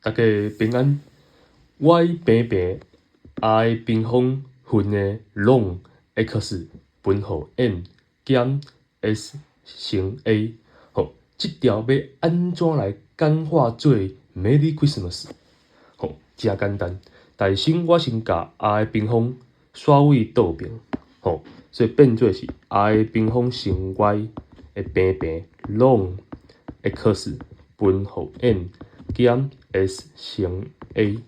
大家平安。y 平平 r 平方分的 ln x 分予 m 減 s 乘 a，吼，這條欲按怎來簡化做 Merry Christmas？吼，誠簡單。但先我先共 r 平方徙位倒爿，吼，所以變做是 r 平方乘 y 的平平 ln x 分予 m 減 s 乘 a，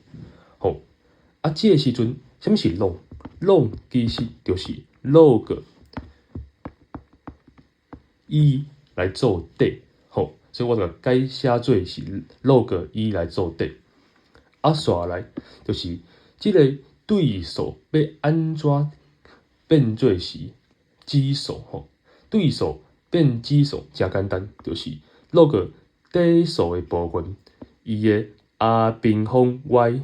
吼，啊，這个時陣，啥物是 ln？ln 其實就是 log e 來做底，吼，所以我就改寫做是 log e 來做底。啊，紲來就是這个對數欲按怎變做是指數，吼，對數變指數誠簡單，就是 log 底數的部分，伊的 r 平方 y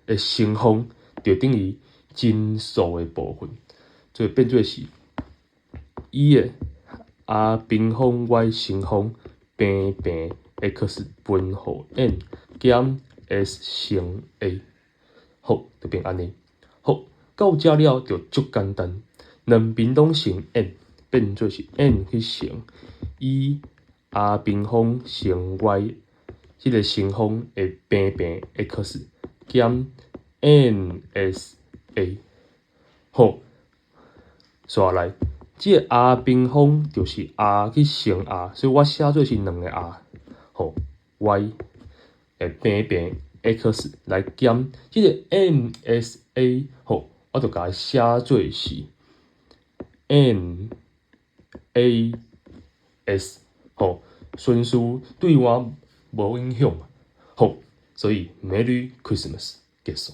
的乘方就等於真數的部分，所以變做是 e 的 r 平方 y 乘方平平 x 分予 m 減 s 乘 a，好，就變按呢。好，到遮了就足簡單，兩邊攏乘 m，變做是 m 去乘 e r 平方乘 y，這个乘方的平平 x 減 m s a，好，紲來，這个 r 平方就是 r 去乘 r，所以我寫做是兩個 r，好，y 的平平 x 來減這个 m s a，好，我就共伊寫做是 m a s，好，順序對我無影響，好，所以 Merry Christmas 結束。